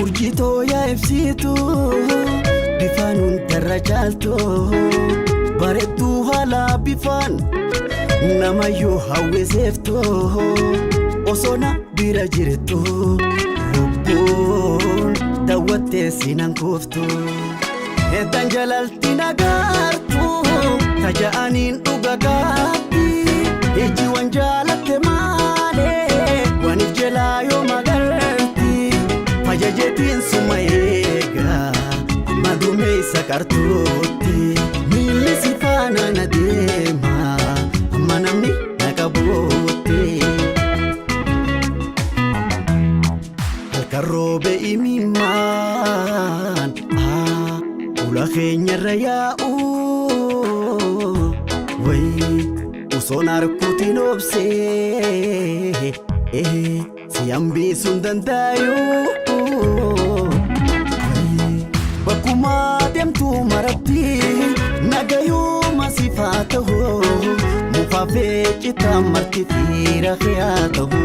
Urjii tooyaa ibsitu bifaan hundarra caaltu bareedduu haala bifaan namayyuu hawwiseeftu osoo na bira jirtu lubbuun daawwattee sinan kuuftu. Eetan jalalti nagaartu taja'aniin dhuga gaatti ijji wan jaalatte maalee wanif jelaa yoo magarti fajajeetiin suma eega amma dumeessa qartuutti miilli si faana na deema amma namni na qabuutti. Halkan roobe imimmaan fuula keenyarra yaa'u wayi osoon harkuutiin obsee si hambisuun danda'u. Bakkuma deemtu maratti nagayuma sifaa ta'u muka feecitaa marti fiira haa ta'u.